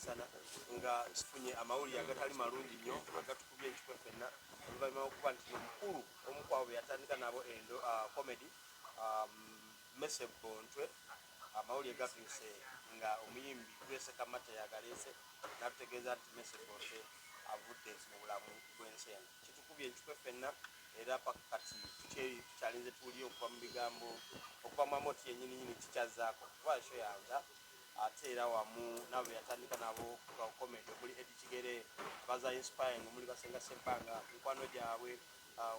Ez'emisana nga tufunye amawulire agatali malungi nnyo agatukubye enkikwe ffenna, oluvannyuma lw'okuba nti omukulu omu ku abo be yatandika nabo endo comedy, Mese Bontwe, amawulire gatuuse nga omuyimbi Grace Kamata yagaleese n'atutegeeza nti Mese Bontwe avudde mu bulamu bw'ensi eno. Kitukubye enkikwe ffenna era paka kati tukyalinze tuwulire okuva mu bigambo okuva mu Amooti yennyini nyini kikyazaako kuba show yanja, ate era wamu nabo yatandika nabo comedy omuli Eddie Kigere, Baza Inspiring, omuli Basenga Sempanga, mikwano gyabwe,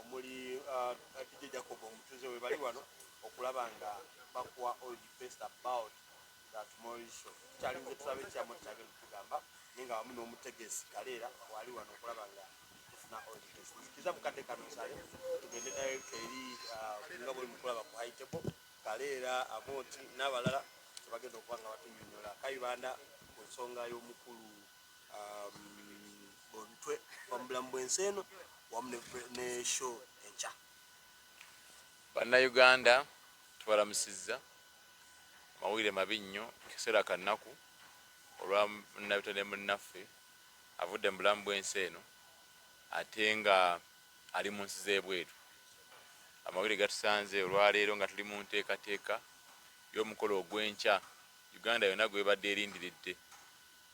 omuli DJ Jacob omutuuze, we bali wano okulaba nga bakuwa all the best about the tomorrow show. Tukyalinze tulabe ekyamu kyagenda okugamba, naye nga wamu n'omutegesi Kaleera wali wano okulaba nga tufuna all the best. Nzikiriza mukadde kano nsale tugende direct eri nga bwe mukulaba ku high table, Kaleera, Amooti n'abalala tebagenda okuba nga batunyonyola Kayibanda ku nsonga y'omukulu Bontwe mu bulamu bw'ensi eno wamu ne show enkya. Bannayuganda, tubalamusizza. Amawulire mabi nnyo, kiseera kannaku olwa munnabitone munnaffe avudde mu bulamu bw'ensi eno ate nga ali mu nsi z'ebweru. Amawulire gatusanze olwaleero nga tuli mu nteekateeka y'omukolo ogw'enkya Uganda yonna gwebadde erindiridde,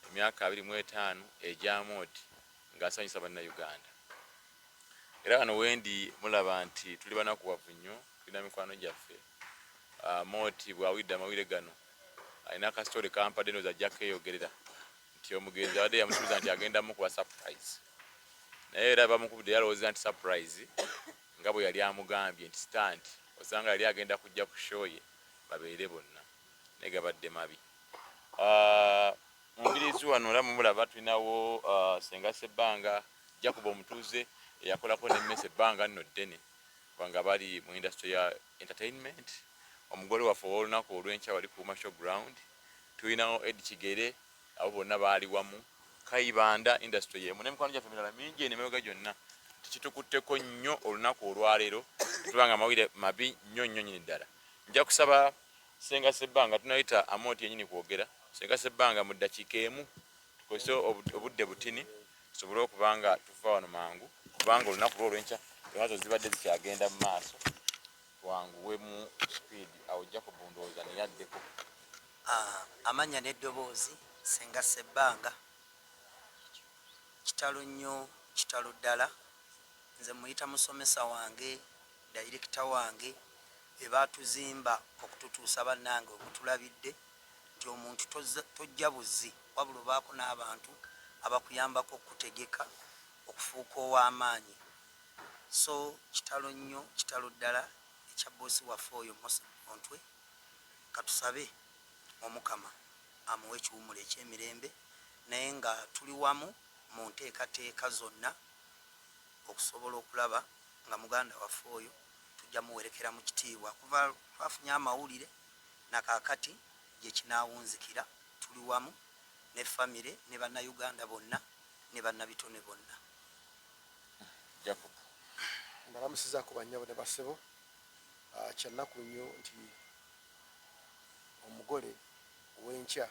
emyaka 25 egy'Amooti ng'asanyusa Bannayuganda. Era wano wendi mulaba nti tuli banakuwavu nnyo, tulina mikwano gyaffe. Amooti bw'awulidde amawulire gano, alina akasitole kampadde, ndowooza ajja keeyogerera nti omugenzi abadde yamusuubiza nti agenda mukuba surprise, naye era bamukubidde yalowooza nti surprise nga bwe yali amugambye nti stunt, osanga yali agenda kujja ku show ye babeere bonna, naye gabadde mabi. Mu mbiriizi wano era mumulaba tulinawo Senga Sebbanga Jacob omutuuze eyakolako ne Mmese ebbanga nno ddene kubanga bali mu industry ya entertainment. Omugole waffe ow'olunaku olw'enkya wali ku Show Ground tulinawo Ed Kigere, abo bonna baali wamu, Kayibanda, industry yemu n'emikwano gyaffe emirala mingi eno emabega gyonna. Tikitukutteko nnyo olunaku olwaleero tubanga amawulire mabi nnyo nnyo nnyini ddala. Nja kusaba Senga Sebbanga, tunayita Amooti yennyini kwogera. Senga Sebbanga, mu ddakiika emu, tukozese obudde butini tusobole okuba nga tuva wano mangu, kubanga olunaku lwo olw'enkya ewazo zibadde zikyagenda mu maaso. Twanguwe mu speed awo, Jacob ndowooza naye addeko. Amannya n'eddoboozi, Senga Sebbanga. Kitalo nnyo, kitalo ddala. Nze muyita musomesa wange, dayirekita wange, be baatuzimba okututuusa bannange wemutulabidde nti omuntu tojja buzzi, wabula obaako n'abantu abakuyambako okukutegeka okufuuka ow'amaanyi. So kitalo nnyo, kitalo ddala ekya bboosi waffe oyo Mose Bontwe. Katusabe Omukama amuwe ekiwummulo eky'emirembe, naye nga tuli wamu mu nteekateeka zonna okusobola okulaba nga muganda waffe oyo tujja muwerekera mu kitiibwa. Kuva twafunye amawulire na kaakati gye kinaawunzikira, tuli wamu ne famire ne Bannayuganda bonna ne bannabitone bonna. Jacob. Mbalamusizaako bannyabo ne bassebo. Kyannaku nnyo nti omugole ow'enkya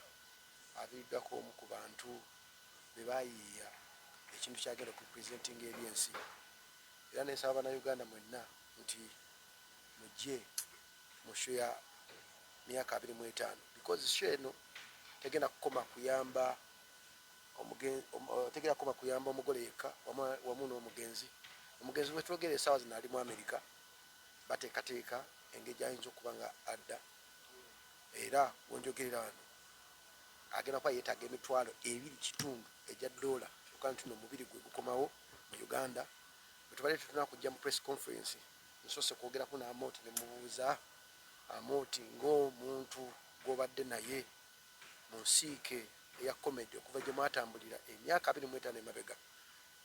aviiriddwako omu ku bantu be baayiiya ekintu ky'agenda okurepresentinga eri ensi, era ne nsaba Bannayuganda mwenna nti mujje mu show ya myaka 25, because show eno tegenda kukoma kuyamba tegenda kukoma kuyamba omugole yekka wamu n'omugenzi. Omugenzi wetwogera essaawa zino ali mu America, bateekateeka engeri gy'ayinza okuba nga adda, era wenjogerera wano agenda kuba yeetaaga 2.5 egya ddoola okuba nti no omubiri gwe gukomawo mu Uganda. Bwe tubadde tetuna kujja mu press conference, nsoose kwogerako n'Amooti ne mubuuza, "Amooti, ng'omuntu gw'obadde naye mu nsiike eya comedy okuva gye mwatambulira emyaka 25 emabega,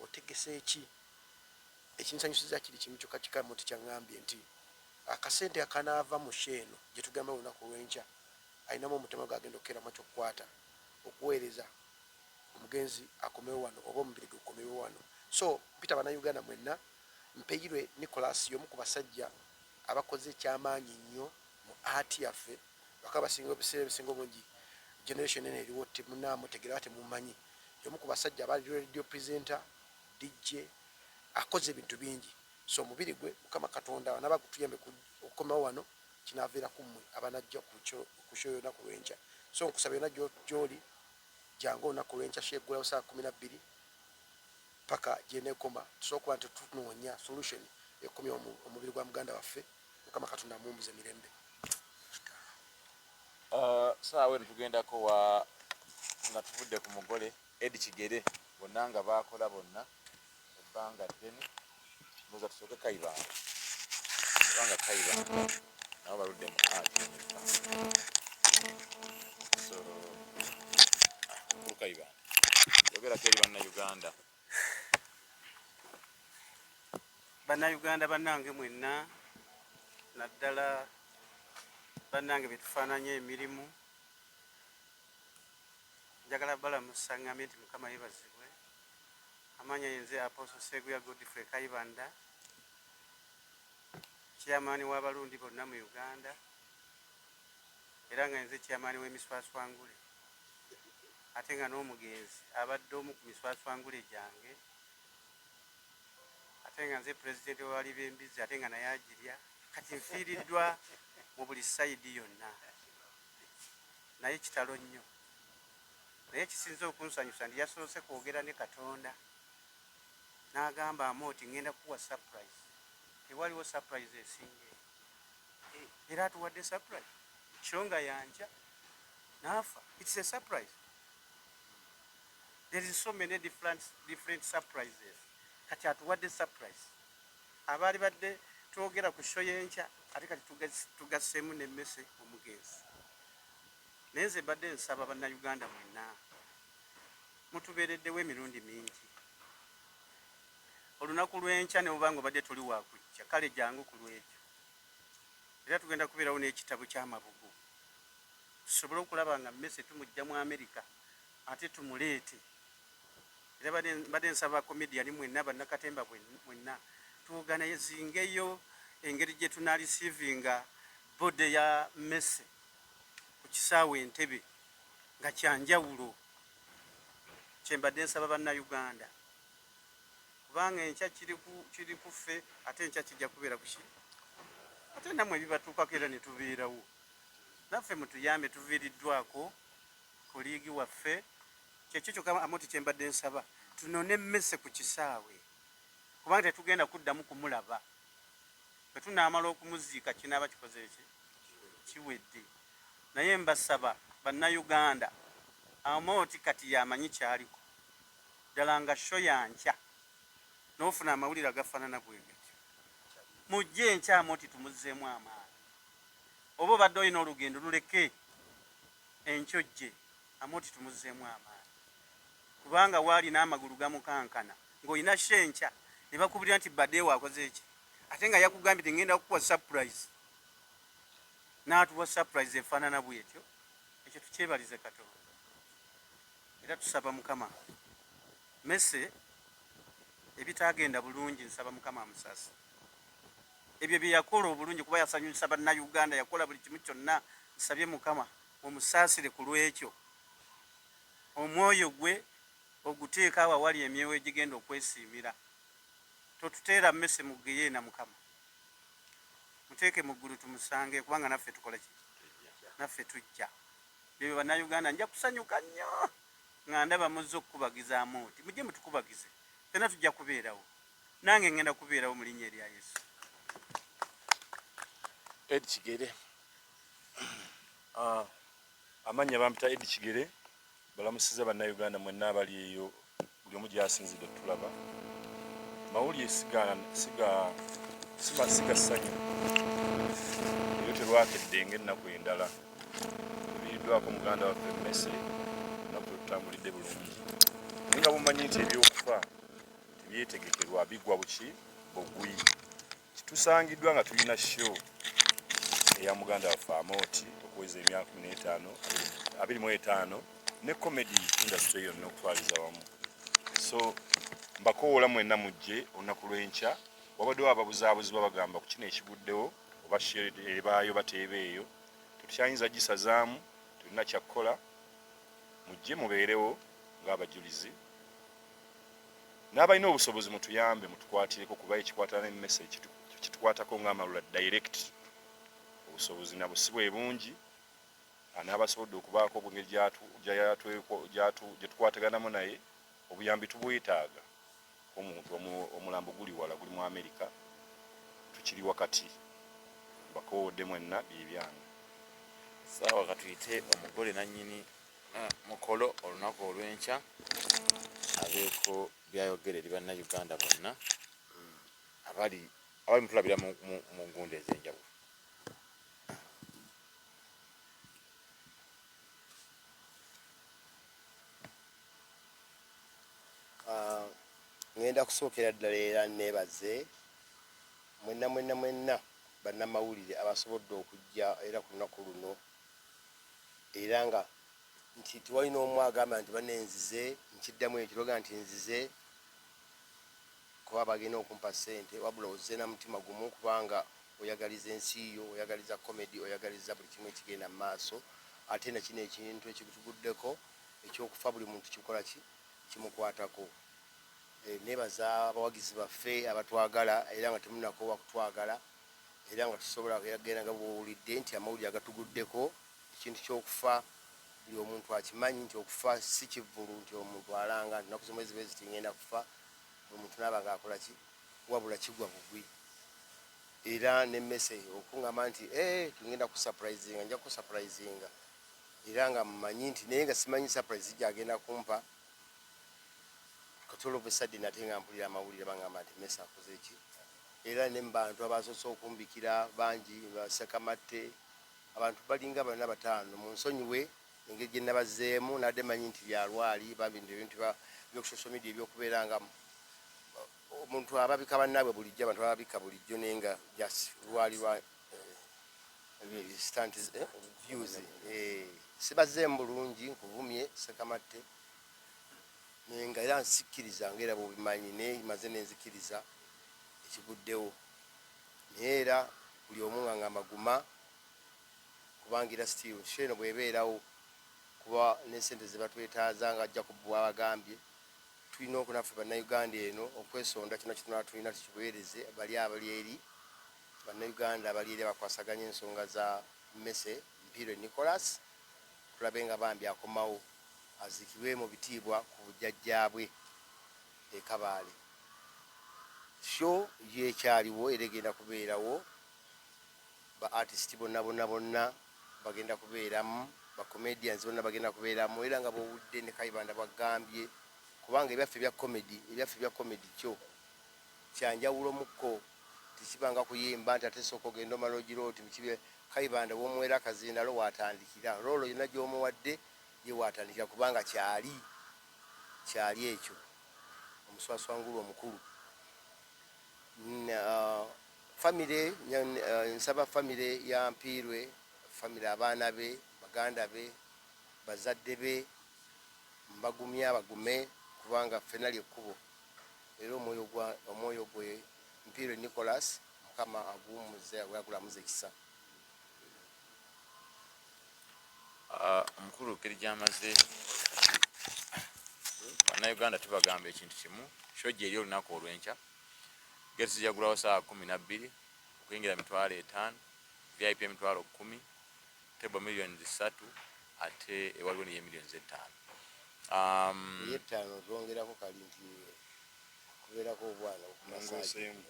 otegese ki?" Ekinsanyusiza kiri kimu kyokka kika Amooti kyaŋŋambye nti akasente akanaava mu show eno gye tugamba olunaku olw'enkya, alinamu omutima gwe agenda okukeeramu ekyokukwata okuweereza omugenzi akomewo wano oba omubiri gwe gukomewo wano. So mpita Bannayuganda mwenna. Mpeyirwe Nicholas y'omu ku basajja abakoze ekyamaanyi nnyo mu art yaffe, lwakaba basinga ebiseera ebisinga obungi. Generation eno eriwo temunamutegeera, temumanyi. Yomu ku basajja abali radio presenter, DJ, akoze ebintu bingi. So omubiri gwe, Mukama Katonda anaba gutuyambe okukomawo wano, kinaviira ku mmwe abanajja ku show y'olunaku lw'enkya. So nkusaba yonna gy'oli, jangu olunaku lw'enkya. Show eggulawo saa 12 paka gyenekoma. Tusobola okuba nti tunoonya solution ekomya omubiri gwa muganda waffe. Mukama Katonda amumbuze mirembe. Saawa eno tugendako wa nga tuvudde ku mugole Edi Kigere, bonna nga baakola bonna ebbanga ddene. Ndowooza tusooke Kayibanda, kubanga Kayibanda nabo baludde mu art. So mukulu Kayibanda, yogerako eri Bannayuganda. Bannayuganda bannange mwenna, naddala bannange betufaananya emirimu, njagala balamusa, ŋŋambye nti Mukama yeebazibwe. Amanya yenze Apostle Seguya Godfrey Kayibanda, chairman w'abalundi bonna mu Uganda, era nga nze chairman w'emiswaswangule, ate nga n'omugenzi abadde omu ku miswaswangule gyange, ate nga nze pulezidenti w'abali b'embizzi, ate nga naye agirya. Kati nfiiriddwa mu buli side yonna, naye kitalo nnyo. Naye kisinze okunsanyusa nti yasoose kwogera ne Katonda n'agamba Amooti, "Ŋŋenda kukuwa surprise." Tewaliwo surprise esinga eyo, era atuwadde surprise kyo nga yankya n'afa. It's a surprise. There is so many different surprises. Kati atuwadde surprise. Abaali badde twogera ku show y'enkya, ate kati tugasseemu n'emmese omugenzi. Naye nze mbadde nsaba Bannayuganda mwenna, mutubeereddewo emirundi mingi. Olunaku lw'enkya ne bubanga obadde toli wakujja, kale jangu ku lwekyo. Era tugenda kubeerawo n'ekitabo ky'amabugo, tusobole okulaba nga mmese tumujja mu Amerika ate tumuleete. Era mbadde nsaba comedian mwenna, bannakatemba mwenna, tuorganizingeyo engeri gye tunareceivinga body ya mmese ku kisaawe Entebe nga kyanjawulo. Kyembadde nsaba Bannayuganda, kubanga enkya kiri ku ffe, ate enkya kijja kubeera kuki, ate nammwe ebibatuukako era ne tubeerawo naffe. Mutuyambe, tuviiriddwako colleague waffe. Kyekyo kyokka Amoti kyembadde nsaba, tunone emmese ku kisaawe, kubanga tetugenda kuddamu kumulaba. Bwe tunaamala okumuziika kinaaba kikoze eki kiwedde. Naye mbasaba Bannayuganda, Amooti kati yamanyi kyaliko ddala nga show yankya n'ofuna amawulire agafaanana bwe gatyo. Mujje enkya, Amooti tumuzzeemu amaanyi. Oba obadde olina olugendo, luleke enkya ojje, Amooti tumuzzeemu amaanyi, kubanga waali n'amagulu gamukankana ng'olina show enkya ne bakubulira nti baddeewo akoze eki, ate nga yakugambye ti ngenda kukuwa surprise, n'atuwa surprise efaanana bwetyo. Ekyo tukyebalize Katonda, era tusaba Mukama mese ebitagenda bulungi, nsaba Mukama amusase ebyo bye yakola obulungi, kuba yasanyusa Bannayuganda, yakola buli kimu kyonna. Nsabye Mukama omusaasire ku lwekyo, omwoyo gwe oguteeka awo awali emyoyo egigenda okwesiimira. Totuteera mmese mu geyeena, Mukama muteeke mu ggulu tumusange, kubanga naffe tukola ki? Naffe tujja. Ebyo Bannayuganda, nja kusanyuka nnyo nga ndaba muzze okukubagiza Amooti. Mujje mutukubagize fenna, tujja kubeerawo, nange ngenda kubeerawo mu linnya erya Yesu. Ed Kigere. Amannya bampita Edi Kigere. Balamusiza Bannayuganda mwenna abali eyo, buli omu gyasinzidde tulaba mawulire siga siga siba siga ssanyu. Eyo terwakedde ng'ennaku endala. Tuviiriddwako muganda waffe Mmese, olunaku lwetutambulidde bulungi, naye nga bumanyi nti ebyokufa tebyetegekerwa, bigwa buki bugwi. Kitusangiddwa nga tulina show eya muganda waffe Amooti okuweza emyaka 15, 25, ne comedy industry yonna okutwaliza wamu. So mbakowoola mwenna mujje olunaku lw'enkya. Wabaddewo ababuzaabuzibwa bagamba ku kino ekiguddewo, oba show ebaayo bateebeeyo. Tetukyayinza gisazaamu, tulina kyakkola. Mujje mubeerewo ng'abajulizi n'abalina obusobozi mutuyambe mutukwatireko kuba ekikwatana n'emmese kitukwatako ng'amalula direct. Obusobozi nabwo si bwe bungi, anaabasobodde okubaako obwengeri gye tukwataganamu naye obuyambi tubwetaaga. Omuntu omulambo guli wala, guli mu Amerika, tukiri wakati. Mbakoowodde mwenna, bye byange. Saawa katuyite omugole nannyini mukolo olunaku olw'enkya abeeko byayogera eri Bannayuganda bonna abali abali mutulabira mu ngundo ez'enjawulo. Ngenda kusookera ddala era neebaze mwenna mwenna mwenna bannamawulire abasobodde okujja era ku lunaku luno, era nga nti tewali n'omu agamba nti banne nzize nkiddamu ekiroga nti nzize kuba bagenda okumpa ssente, wabula ozze na mutima gumu kubanga oyagaliza ensi yo, oyagaliza comedy, oyagaliza buli kimu ekigenda mu maaso. Ate na kino ekintu ekituguddeko ekyokufa buli muntu kikola ki kimukwatako. Neebaza abawagizi baffe abatwagala era nga temunakoowa kutwagala, era nga tusobola genda nga bw'owulidde nti amawulire agatuguddeko ekintu ky'okufa buli omuntu akimanyi nti okufa si kivvulu nti omuntu alanga nti nnaku z'omwezi bwe ziti ngenda kufa, buli muntu n'aba ng'akola ki, wabula kigwa bugwi. Era n'emmese okungamba nti tugenda kusurprisinga, nja kusurprisinga, era nga mmanyi nti naye nga simanyi surprise gy'agenda kumpa. Kati all of a sudden ate nga mpulira amawulire bangamba nti mmese akoze ki, era ne mu bantu abasoose okumbikira bangi basekamatte abantu balinga bana bataano munsonyiwe engeri gye nabazzeemu, nadde manyi nti byalwali bambi nti ebintu by'oku social media ebyokubeera nga omuntu ababika bannaabwe bulijjo, abantu bababika bulijjo naye nga just lwali lwa stunt views. Sibazzeemu bulungi, nkuvumye sekamatte, naye nga era nsikkiriza nga era bw'obimanyi, naye maze ne nzikiriza ekiguddewo. Naye era buli omu nga ngamba guma, kubanga era still show eno bw'ebeerawo kuba n'essente ze batwetaaza nga ajja kubwabagambye tulina okunaffe Bannayuganda eno okwesonda kino kye tulina tukibuweereze bali abali eri Bannayuganda abali eri abakwasaganya ensonga za Mmese Mpiirwe Nicholas, tulabe nga bambi akomawo aziikibwe mu bitiibwa ku bujjajjaabwe e Kabaale. Show yo ekyaliwo era egenda kubeerawo, ba artist bonna bonna bonna bagenda kubeeramu, ba comedians bonna bagenda kubeeramu, era nga bw'owulidde ne Kayibanda bw'agambye, kubanga ebyaffe ebya comedy, ebyaffe ebya comedy kyo kyanjawulo mukko, tekibanga kuyimba nti ate sooka ogenda omala ogira oti kibe. Kayibanda w'omuwera akazindalo w'atandikira, role yonna gy'omuwadde ye w'atandikira, kubanga kyali kyali ekyo omuswaswangulu omukulu. Famire, nsaba famire ya Mpiirwe, famire abaana be, baganda be, bazadde be, mbagumya bagume kubanga ffenna lyekkubo, era omwoyo gwe Mpiirwe Nicholas Mukama aguwummuze agulamuze ekisa. Omukulu ngeri gy'amaze, Bannayuganda tubagamba ekintu kimu, show gyeri olunaku olw'enkya, gates zijagulawo ssaawa 12, okuyingira 50,000, VIP 10,000, table 3 million, ate ewaliwo niye 5 million. Ey'ettaano twongerako kali nti kubeerako obwana. Nongoseemu.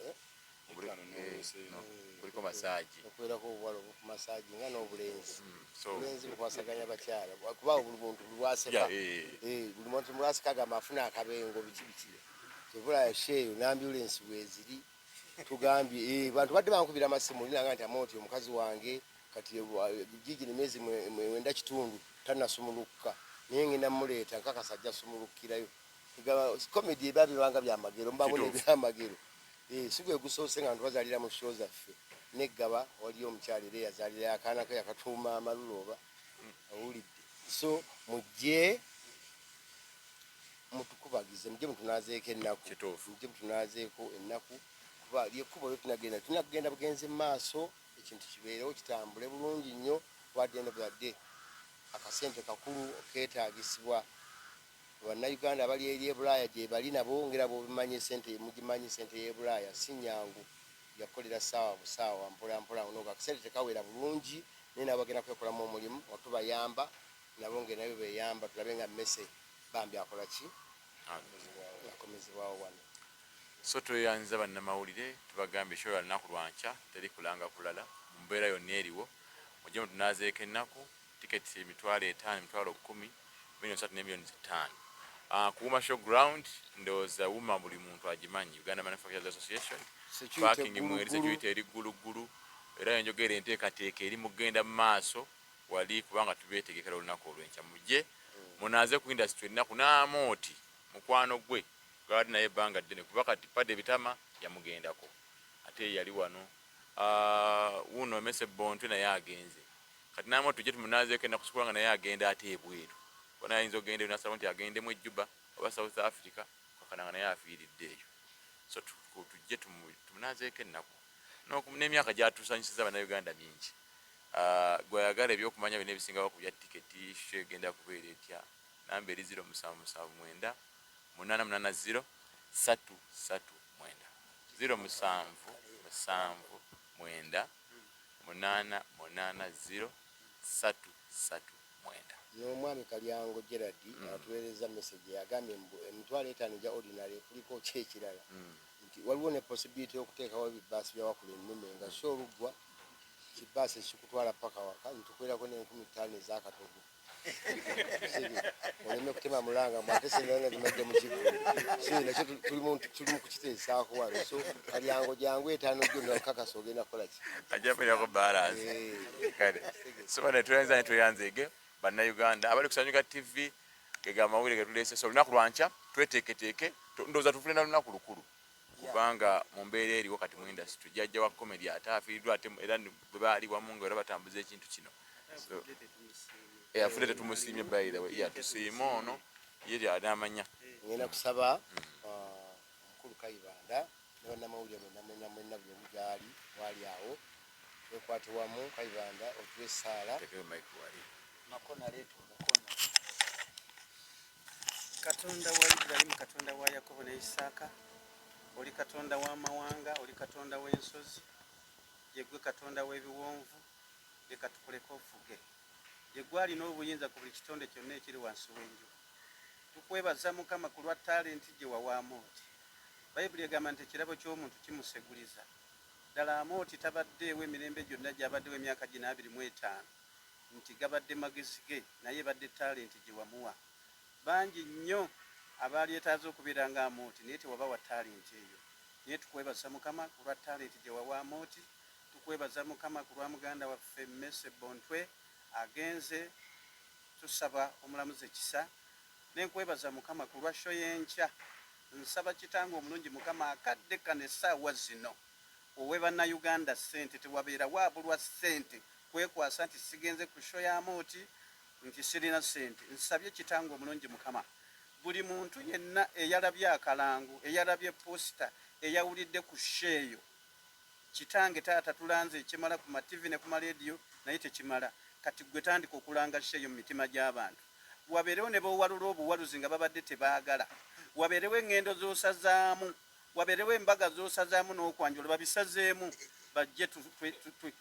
Etaano nongoseemu. Kuliko massage. Okubeerako obuwala obukumassage nga n'obulenzi. So obulenzi bukwasaganya bakyala kuba buli muntu lwaseka. Buli muntu lwaseka agamba afuna akabengo biki biki, kyovula show eyo n'ambulensi weeziri tugambye. Bantu badde bankubira amasimu linanga nti amooti omukazi wange kati gigi emyezi 9.5 tannasumulukka, naye ngenda muleeta nkakasa ajja sumulukkirayo. Comedy eba bibanga byamagero mubamu nebyamagero. Si gwe gusoose nga ntubazaalira mu show zaffe, neggaba waliyo omukyala era eyazaalirayo akaana ke yakatuuma amalulu oba owulidde. So mujje mutukubagize, mujje mutunaazeeko ennaku, mujje mutunaazeeko ennaku, kuba lyekkubo lyo tunagenda tulina kugenda bugenzi mu maaso, ekintu kibeerewo kitambule bulungi nnyo, kuba at the end of the day Akasente kakulu keetaagisibwa. Bannayuganda abali eri e Bulaaya gyebali nabo ngera bwobimanyi esente mugimanyi sente y'e Bulaaya si nyangu yakukolera ssaawa busaawa mpola mpola noga akasente tekawera bulungi naye nabo bagenda kwekolamu omulimu nga tubayamba nabo nga nabyo beyamba tulabe nga mmese bambi akola ki akomezebwawo wano. So tweyanziza bannamawulire tubagambye show ya lunaku lwankya teri kulanga kulala mu mbeera yonna eriwo mujje mutunaazeeko ennaku tiketi 50,000 10,000 3,000,000 ne 5,000,000. Ku Wuma Show Ground ndowooza Wuma buli muntu agimanyi Uganda Manufacturers Association parking mweri security eri gguluggulu era enjogera enteekateeka eri mu kugenda mu maaso wali kubanga tubeetegekera olunaku olw'enkya mujje munaaze ku industry ennaku n'amooti mukwano gwe gwabadde naye ebbanga ddene kuba kati Paddy Bitama yamugendako ate yali wano wuuno Emese Bontwe naye agenze kati n'amooti tujje tumunaazeeko ennaku sikula nga naye agenda ate ebweru kuba naye ayinza okugenda eyo n'asalawo nti agendemu e Juba oba South Africa kakana nga naye afiiridde eyo so tujje tumunaazeeko ennaku n'emyaka gyatusanyusiza Bannayuganda mingi. Gwayagala ebyokumanya byonna ebisingawo ku bya tiketi show egenda kubeera etya namba eri 0779 880 339 0779 880 339. N'omwami Kalyango Gerard atuweerezza message yagambye mbu 50,000 egya ordinary kuliko ki ekirala nti waliwo ne possibility y'okuteekawo ebibaasi bya wakula ennume nga so oluggwa kibaasi ekikutwala paka waka ntukwerako n'5,000 ez'akatogo oleme kutema mulanga mbu ate sente zimadde mu kivvulu so nakyo tuli mu kukiteesaako wano so Kalyango jangu 5 gyo nakakasa ogenda kukola ki ajja kubeerako balance kale so bano tweyanza ne tweyanzeege Bannayuganda abali ku Sanyuka TV gega amawulire ge tuleese so olunaku lwankya tweteeketeeke ndowooza tufune na lunaku lukulu kubanga mu mbeera eriwo kati mu industry jjajja wa comedy ate afiiriddwa ate era bwe baali wamu nga era batambuza ekintu kino so afudde tetumusiimye by the way yeah tusiime ono ye anamanya. Ngenda kusaba omukulu Kayibanda ne bannamawulire mwenna mwenna mwenna buli omu gyali wali awo twekwate wamu Kayibanda otuwe essaala. Tekeyo mic wali. Makona leeta omukono. Katonda wa Ibulayimu, Katonda wa Yakobo ne Isaaka, oli Katonda w'amawanga, oli Katonda w'ensozi, yeggwe Katonda w'ebiwonvu, leka tukuleke ofuge. Yeggwe alina obuyinza ku buli kitonde kyonna ekiri wansi w'enjuba. Tukwebaza Mukama ku lwa talenti gye wawa Amooti. Bayibuli egamba nti ekirabo ky'omuntu kimuseguliza. Ddala Amooti tabaddeewo emirembe gyonna gy'abaddewo emyaka gino 25 nti gabadde magezi ge naye ebadde talenti gye wamuwa. Bangi nnyo abaalyetaaze okubeera nga Amooti naye tewabawa talenti eyo. Naye tukwebaza Mukama ku lwa talenti gye wawa Amooti. Tukwebaza Mukama ku lwa muganda waffe Mmese Bontwe agenze, tusaba omulamuzi ekisa. Ne nkwebaza Mukama ku lwa show y'enkya. Nsaba kitange omulungi Mukama akadde kano essaawa zino owe Bannayuganda ssente, tewabeerawo abulwa ssente kwekwasa nti sigenze ku show ya Amooti nti sirina ssente. Nsabye kitange omulungi Mukama buli muntu yenna eyalabye akalango, eyalabye posita, eyawulidde ku show eyo, kitange taata tulanze ekimala ku mativi ne ku maleediyo naye tekimala. Kati ggwe tandika okulanga show eyo mu mitima gy'abantu. Wabeerewo ne b'owalula obuwaluzi nga babadde tebaagala. Wabeerewo eŋŋendo z'osazaamu, wabeerewo embaga z'osazaamu n'okwanjula babisazeemu bajje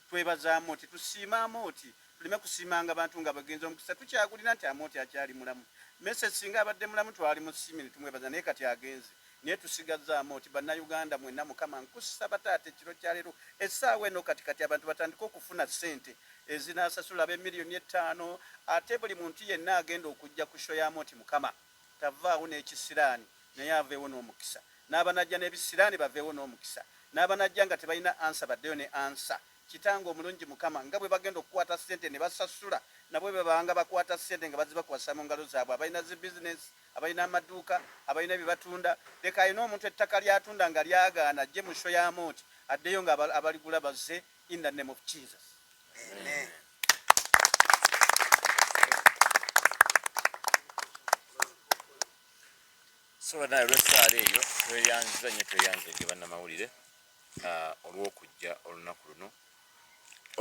twebaze Amooti, tusiime Amooti, tuleme kusiimanga bantu nga bagenze omukisa. Tukyagulina nti Amooti akyali mulamu. Mese singa abadde mulamu twali musiimye ne tumwebaza naye kati agenze. Naye tusigazza Amooti. Bannayuganda mwenna Mukama nkusaba taata ekiro kya leero essaawa eno kati kati abantu batandike okufuna ssente ezinaasasula ab'emiliyoni 5 ate buli muntu yenna agenda okujja ku show ya Amooti Mukama tavaawo n'ekisiraani naye aveewo n'omukisa. N'abanajja n'ebisiraani baveewo n'omukisa. N'abanajja nga tebalina ansa baddeyo ne ansa. Kitange omulungi Mukama nga bwe bagenda okukwata ssente ne basasula nabo bwe babanga bakwata ssente nga bazibakwasa mu ngalo zaabwe abalina zi bizinesi, abalina amaduuka, abalina bye batunda. Leka alina omuntu ettaka ly'atunda nga lyagaana ajje mu show ya Amooti addeyo nga abaligula bazze in the name of Jesus. Amen. So banaye olw'essaala eyo tweyanziza nnyo tweyanzeege bannamawulire olw'okujja olunaku luno.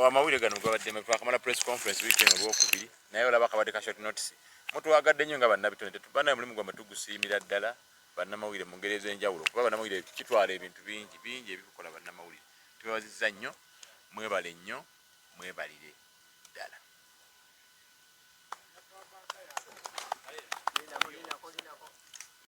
Amawulire gano gabadde twakamala press conference wiiki eno olwokubiri, naye olaba kabadde ka short notice. Mutwagadde nnyo nga bannabitone, banaye omulimu gwammwe tugusiimira ddala, bannamawulire, mu ngeri ez'enjawulo, kuba bannamawulire kitwala ebintu bingi bingi ebikukola bannamawulire. Tubabazizza nnyo, mwebale nnyo, mwebalire.